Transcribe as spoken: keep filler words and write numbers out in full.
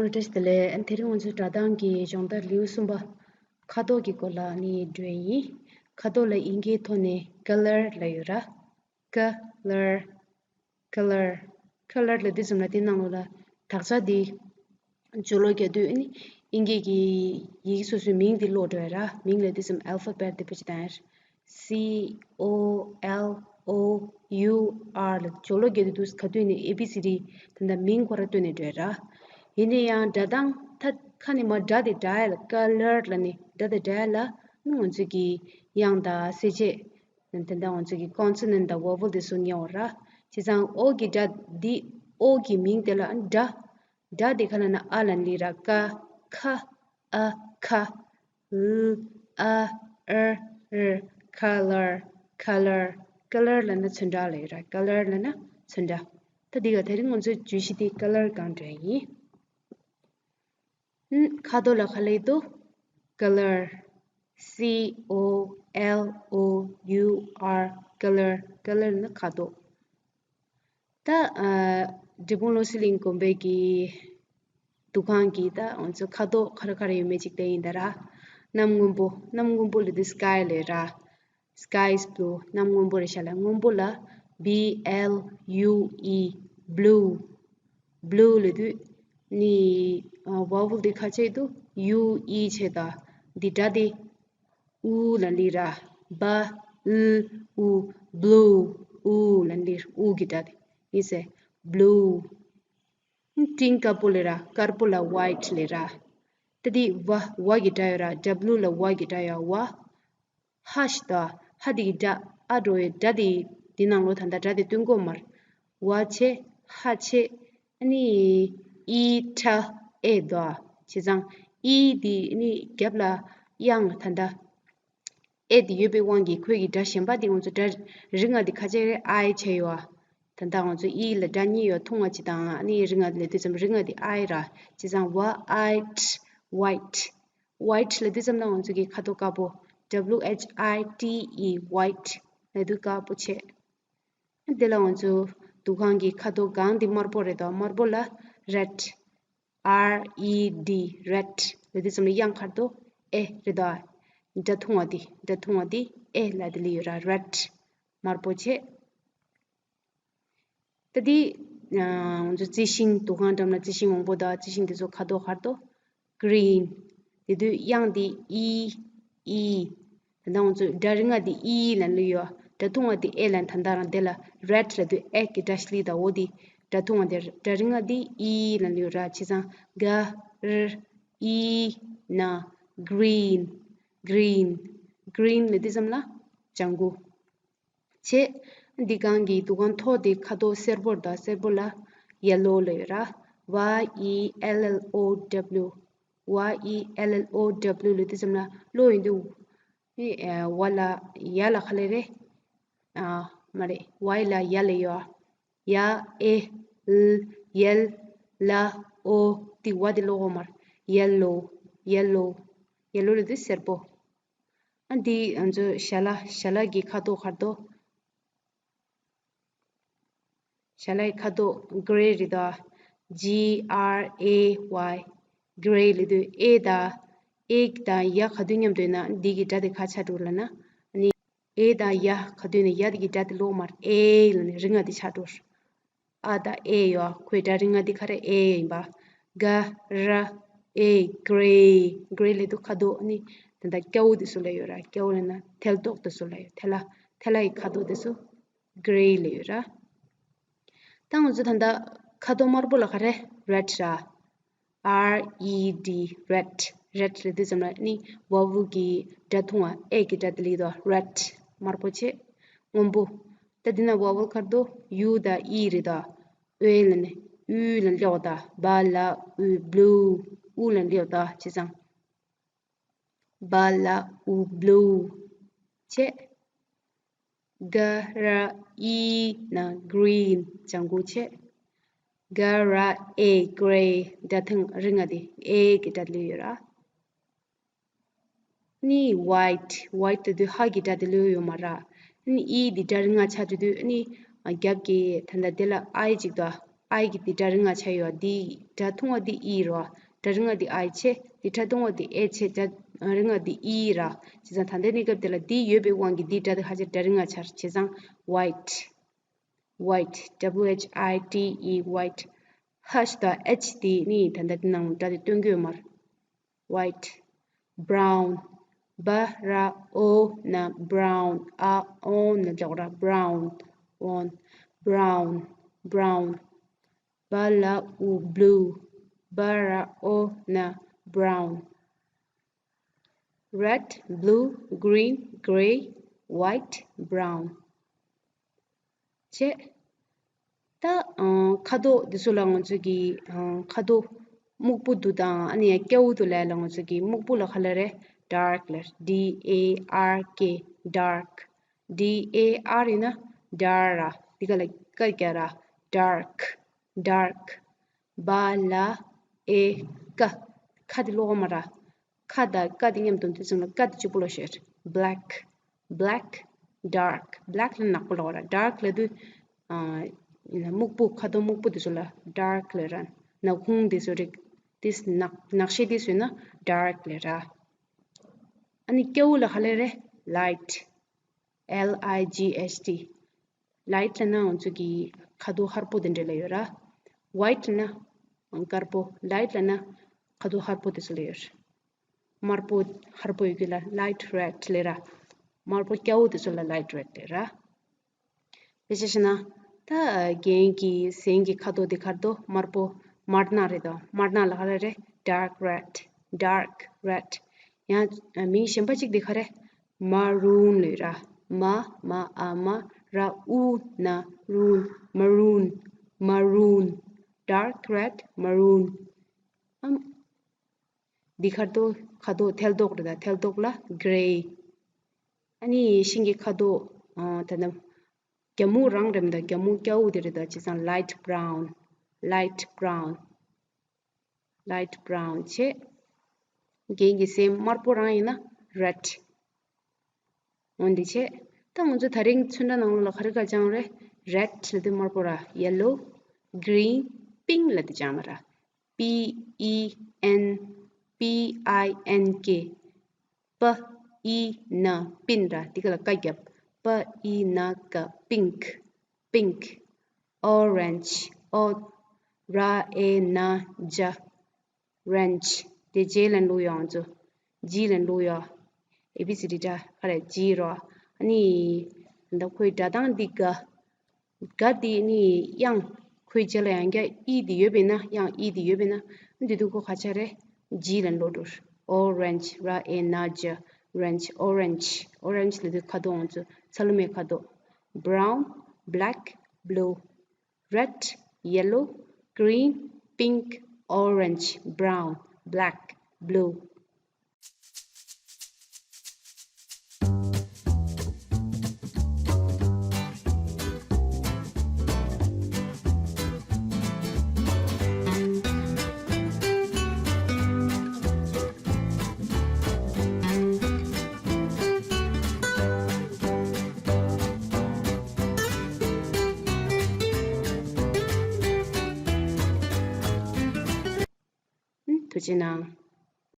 བཀྲ་ཤིས་བདེ་ལེགས། དེ་རིང་ང་ཚོའི་སྒྲ་གདངས་ཀྱི་སྦྱོང་བརྡར་ལེའུ་གསུམ་པ། ཁ་དོག་གི་སྐོར་ལ་ནི་འགྲོ་ཡིན། ཁ་དོག་ལ་དབྱིན་སྐད་ཐོག་ནས་color ལབ་ཡོད་ར། Color, color, color ལབ་དུས་ཙམ་ལ་དེ་ནང་ལོགས་ལ་དག་ཆ་དེ་སྦྱོར་ཀློག་རྒྱག་དུས་ནི་དབྱིན་སྐད་ཀྱི་ཡི་གེ་སོ་སོའི་མིང་དེ་ཀློག་འགྲོ་ཡ་ར། མིང་ལབ་དུས་ཙམ་alphabet དེ་བེད་སྤྱོད་བཏང་ཡ། C O L O U R ལ་སྦྱོར་ཀློག་རྒྱག་དུས་ག་དུས་ནས A B C D ད་ལྟ་མིང་ཁོ་ར་བཏོན་ནས་འགྲོ་ཡ་ར། ཡིན་ན་ཡང་སྒྲ་གདངས་ད་ཁ་ནས་མར་སྒྲ་དེ་སྒྲ་ཡ་ལ་color ལ་ནི་སྒྲ་དེ་སྒྲ་ཡ་ལ་ནི་ང་ཚོ་གི་དབྱངས་དང་གསལ་བྱེད་ད་ལྟ་ང་ཚོ་གི་consonant དང་vowel དེ་ཚོ་ཉོ་བ་ར། བྱས་ཙང་ཨོ་གི་སྒྲ་འདི་ཨོ་གི་མིང་དེ་ལ་སྒྲ། སྒྲ་དེ་ག་ལ་ན་ཨ་ལ་ལི་ར། ཀ་ཁ་ཨ་ཁ། ལ་ཨ་ར་ར། color, color, color ལབ་ན་ཚོན་ཁྲ་ལབ་ཡོད་ར། color ལབ་ན་ཚོན་ཁྲ། ད་འདི་ག་དེ་རིང་ང་ཚོའི་བརྗོད་གཞི་དེ་color སྒང་འགྲོ་ཡ་ཡིན། ཁ་དོག་ལ་ག་ལབ་འདུག color, C O L O U R, color, color ནི་ཁ་དོག་ད་འབྲས་སྤུངས་བློ་གསལ་གླིང་དགོན་པའི་གི་འདུ་ཁང་གི་ད་ང་ཚོ་ཁ་དོག་ག་རེ་ག་རེ་ཡོད་མེད་ཅིག་བལྟས་ཡིན་ད་ར། གནམ་སྔོན་པོ། གནམ་སྔོན་པོ་ལབ་དུས་sky ལབ་ར། Sky is blue. གནམ་སྔོན་པོ་རེད་ཤག་ལ། སྔོན་པོ་ལ་B L U E, blue, blue ལབ་དུས་ནི་vowel དེ་ག་ཆགས་འདུག U E ཆགས་འདུག་འདི་སྒྲ་དེ་ཨུ་ལ་ལི་ར། བ་ཨུ་ཨུ། blue, ཨུ་ལ་ལི་ར། ཨུ་གི་སྒྲ་དེ་ཡིན་ཟེར། blue. སྤྲིན་དཀར་པོ་ལབ་ར། དཀར་པོ་ལ་white ལབ་ར། ད་འདི་ཝ་ཝ་གི་སྒྲ་ཡོད་ར། W ལ་ཝ་གི་སྒྲ་ཡོད། ཝ། ཧ་ཞིག་དང་ཧ་དེ་གི་སྒྲ་ཨ་འགྲོ་བའི་སྒྲ་དེ་འདི་ནང་ལོགས་ད་ལྟ་སྒྲ་དེ་སྟོན་གོ་མར། ཝ་ཆེ་ཧ་ཆེ། ཨ་ནི་ཨི་ཁྲ་ཨེ་དོ། བྱས་ཙང་ཨི་དེ་ཨ་ནི་རྒྱབ་ལ་དབྱངས་ད་ལྟ་ཨེ་དེ་ཡོད་པའི་དབང་གིས་ཁོས་ཀྱི་སྒྲ་གཞན་པ་དེ་ང་ཚོ་སྒྲ་རིང་ང་དེ་ཁ་ཆེ་རེ་ཨའི་ཆེ་ཡོད། ད་ལྟ་ང་ཚོ་ཨི་ལ་སྒྲ་གཉིས་ཡོད། ཐུང་བ་ཅིག་དང་ཨ་ནི་རིང་ང་དེ་ལབ་དུས་ཙམ་རིང་ང་དེ་ཨའི་ར། བྱས་ཙང་ཝ་ཨའི་ཁྲ་ཝའི་ཁྲ། White ལབ་དུས་ཙམ་ན་ང་ཚོ་གི་ཁ་དོག་དཀར་པོ། W H I T E, white ལབ་དུས་དཀར་པོ་བྱས། དེ་ལ་ང་ཚོ་འདུ་ཁང་གི་ཁ་དོག་སྒང་འདི་དམར་པོ་རེད་དོ། དམར་པོ་ལ་red, R E D, red ལབ་དུས་ཙམ་ན་དབྱངས་ཁ་དོག་ཨེ་རེད་དོ། སྒྲ་ཐུང་བ་འདི། སྒྲ་ཐུང་བ་འདི་ཨེ་ལབ་དེ་ལ་ཡོད་ར། red དམར་པོ་བྱས། ད་འདི་ང་ཚོ་རྩི་ཤིང་། འདུ་ཁང་འགྲམ་ལ་རྩི་ཤིང་མང་པོ་དང་། རྩི་ཤིང་དེ་ཚོ་ཁ་དོག་ག་རེ་འདུག green དེ་དུས་དབྱངས་འདི་ཨི་ཨི། ད་ལྟ་ང་ཚོ་སྒྲ་རིང་བ་འདི་ཨི་ལབ་ལེ་ཡོད། སྒྲ་ཐུང་བ་འདི་ཨེ་ལབ། ད་ལྟ་རང་དེ་ལ་red ལབ་དུས་ཨེ་གི་སྒྲ་ཞིག་སླེབས་དང་། འོ་འདི་སྒྲ་ཐུང་བ་འདི། སྒྲ་རིང་བ་འདི་ཨི་ལབ་ལེ་ཡོད་ར། བྱས་ཙང་ག་ར་ཨི་ན་green, green, green ལབ་དུས་ཙམ་ལ་ལྗང་གུ། བྱས། འདི་སྒང་གི་འདུ་ཁང་ཐོག་དེ་ཁ་དོག་སེར་པོ་དང་། སེར་པོ་ལ་yellow ལབ་ཡོད་ར། Y E L L O W, Y E L L O W ལབ་དུས་ཙམ་ལ་གློག་ཡིན་དུས། ཨེ་ཝ་ལ་ཡ་ལ་ག་ལབ་རེད། ཨ་མ་རེད། ཝའི་ལ་ཡ་ལབ་ཡོད། ཡ་ཨེ་ལ་ཡལ་ལ་ཨོ། དེ་ཝ་དེ་ཀློག་གོ་མར། yellow, yellow, yellow ལབ་དུས་སེར་པོ། ཨ་འདི་ང་ཚོ་ཞལ་ལག་ཞལ་ལག་གི་ཁ་དོག་ག་རེ་འདུག་ཞལ་ལག་གི་ཁ་དོག་grey རེད་དོ། G R A Y, grey ལབ་དུས་ཨེ་དང་ཨེ་དང་ཡ་ག་དུས་མཉམ་དུ་ཡོད་ན་འདི་གི་སྒྲ་དེ་ག་ཆགས་འགྲོ་ལབ་ན། ཨ་ནི་ཨེ་དང་ཡ་ག་དུས་ནས་ཡ་དེ་གི་སྒྲ་དེ་ཀློག་མར་ཨེ་ལབ་ནས་རིང་ང་དེ་ཆགས་འགྲོ། ཨ་དང་ཨེ་ཡོད། ཁོའི་སྒྲ་རིང་ང་འདི་ག་རེ་ཨེ་ཡིན་པ། ག་ར་ཨེ། grey, grey ལབ་དུས་ཁ་དོག་ནི་ད་ལྟ་སྐྱ་བོ་དེ་ཚོ་ལ་ཡོད་ར། སྐྱ་བོ་ལབ་ན་ཐལ་མདོག་དེ་ཚོ་ལ་ཡོད། ཐལ་ལ་ཐལ་ལ་ཡི་ཁ་དོག་དེ་ཚོ་grey ལབ་ཡོད་ར། ད་ང་ཚོ་ད་ལྟ་ཁ་དོག་དམར་པོ་ལ་ག་རེ་red ར། R E D, red, red ལབ་དུས་ཙམ་ལ་ནི་vowel གི་སྒྲ་ཐུང་བ་ཨེ་གི་སྒྲ་དེ་ལི་དོ། red དམར་པོ་བྱས། སྔོན་པོ། ད་འདི་ན་vowel ག་རེ་འདུག་ཡུ་དང་ཨི་རེད་དོ། ཨོ་ལ་ནི་ཨུ་ལ་ཀློག་དང་། བ་ལ་ཨུ་blue, ཨུ་ལ་ཀློག་དང་། བྱས་ཙང་བ་ལ་ཨུ་blue བྱས། ག་ར་ཨི་ན་green, ལྗང་གུ་བྱས། ག་ར་ཨེ། grey སྒྲ་ཐུང་རིང་ང་དེ་ཨེ་གི་སྒྲ་ལུས་ཡོད་ར། ནི་white, white དེ་དུས་ཧ་གི་སྒྲ་དེ་ལུས་ཡོད་མ་ར། ནི་ཨི་དེ་སྒྲ་རིང་ང་ཆགས་དུས་དུས་ནི་རྒྱབ་ཀྱི་ད་ལྟ་དེ་ལ་ཨའི་ཅིག་དང་ I གི་འདི་སྒྲ་རིང་ང་ཆགས་ཡོད། འདི་སྒྲ་ཐུང་བ་འདི་E རེད་བ། སྒྲ་རིང་ང་འདི་I བྱས། འདི་སྒྲ་ཐུང་བ་འདི A བྱས། སྒྲ་རིང་ང་འདི E ར། བྱས་ཙང་ད་ལྟའི་གནས་སྐབས་དེ་ལ་འདི་ཡོད་པའི་དབང་གིས་འདིའི་སྒྲ་དེ་ཧ་ཅང་སྒྲ་རིང་ང་ཆགས། བྱས་ཙང་white, white, W H I T E, white. H དང་H དེ་ནི་ད་ལྟ་འདི་ནང་སྒྲ་དེ་སྟོན་གྱི་ཡོད་མ་རེད། White, brown, B R O N, brown, A O N ལབ་ར། Brown, on, brown, brown. B L U, blue, B R O N, brown. Red, blue, green, grey, white, brown. བྱས། ད་ཨང་ཁ་དོག་འདི་ཚོ་ལ་ང་ཚོ་གི་ཨང་ཁ་དོག་སྨུག་པོ་འདུག་དང་། ཨ་ནི་ཡང་སྐྱ་བོ་འདུག་ལབ་ཡ་ལ་ང་ཚོ་གི་སྨུག་པོ་ལ་ག་ལབ་རེད། dark ལབ། D A R K, dark. D A R ཡིན་ན་ཌར་ར། འདི་ག་ལ་ཀ་རྒྱག་ར། dark, dark. B L A K. ཁ་འདི་ཀློག་མ་ར། ཁ་དང་ཀ་འདི་མཉམ་དུ་འདུག་ཙང་ལ་ཀ་འདི་གཅིག་པོ་ལ་བཤད། Black, black, dark. Black ལ་ནག་པོ་ལབ་ར། Dark ལབ་དུས་ཨ་སྨུག་པོ། ཁ་དོག་སྨུག་པོ་འདི་ཚོ་ལ་dark ལབ་ར། ནག་ཁུང་འདི་ཚོ་རིགས་དེ་ནག་ནག་ཤས་དེ་ཚོ་ཡིན་ན་dark ལབ་ར། ཨ་ནི་སྐྱ་བོ་ལ་ག་ལབ་རེད། Light, L I G H T. Light ལབ་ན་ང་ཚོ་གི་ཁ་དོག་ཧར་པོ་དེ་འདྲ་ལ་ཡོད་ར། White ལབ་ན་དཀར་པོ། Light ལབ་ན་ཁ་དོག་ཧར་པོ་དེ་ཚོ་ལ་ཡོད་ར། དམར་པོ་ཧར་པོ་ཡོད་གི་ལ་light red ལབ་ར། དམར་པོ་སྐྱ་བོ་དེ་ཚོ་ལ་light red ལབ་ར། དཔེ་ཆ་བཞག་ན། ད་རྒན་གྱི་གཟན་གྱི་ཁ་དོག་དེ་ག་རེ་འདུག་དམར་པོ། དམར་ནག་རེད་དོ། དམར་ནག་ལ་ག་རེ་རེད། dark red, dark red. ཡང་མིང་གཞན་པ་གཅིག་དེ་ག་རེ། maroon ལབ་ར། མ་མ་ཨ་མ་ར་ཨུ་ན་རུན། maroon, maroon, dark red, maroon. ཨམ། འདི་ཁ་དོག་ཁ་དོག་ཐལ་མདོག་རེད་ད། ཐལ་མདོག་ལ་grey. ཨ་ནི་ཤིང་གི་ཁ་དོག་ཨ་ད་ནི་རྒྱ་སྨུག་རང་རེད་མི་འདུག་རྒྱ་སྨུག་སྐྱ་བོ་དེ་རེད་ད། བྱས་ཙང་light brown, light brown, light brown བྱས། རྒན་གྱི་གཟན་དམར་པོ་རང་ཡིན་ན་red. འོན་ཏེ་བྱས། ད་ང་ཚོ་ད་རིང་ཚོན་ཁྲ་ནང་ལོགས་ལ་ག་རེ་ག་སྦྱངས་རེད། red ལབ་དུས་དམར་པོ་ར། yellow, green, pink ལབ་དུས་སྦྱངས་མ་ར། P E N, P I N K. པ་ཨི་ན་པིན་ར། འདི་ག་ལ་ཀ་རྒྱབ། པ་ཨི་ན་ཀ pink, pink. Orange, ཨོ་ར་ཨེ་ན་ཇ་range. དེ་རྗེས་ལ་འགྲོ་ཡོང་ཚོ། G ལ་འགྲོ་ཡོང་། A B C D ད་ག་རེ་G རོ། ཨ་ནི་ད་ཁོའི་སྒྲ་གདངས་འདི་ག་ག་དེ་ནི་དབྱངས། ཁོའི་རྗེས་ལ་ཡང་བསྐྱར་ཨི་དེ་ཡོད་པས་ན། དབྱངས་ཨི་དེ་ཡོད་པས་ན། འདི་དུས་ཁོ་ག་ཆ་རེད། G ལ་འགྲོ་འགྲོ། Orange, ར་ཨེ་ན་ཇ་range, orange. Orange ལབ་དུས་ཁ་དོག་ང་ཚོ་ཚ་ལུ་མའི་ཁ་དོག Brown, black, blue, red, yellow, green, pink, orange, brown, black, blue. ཐུགས་རྗེ་གནང་།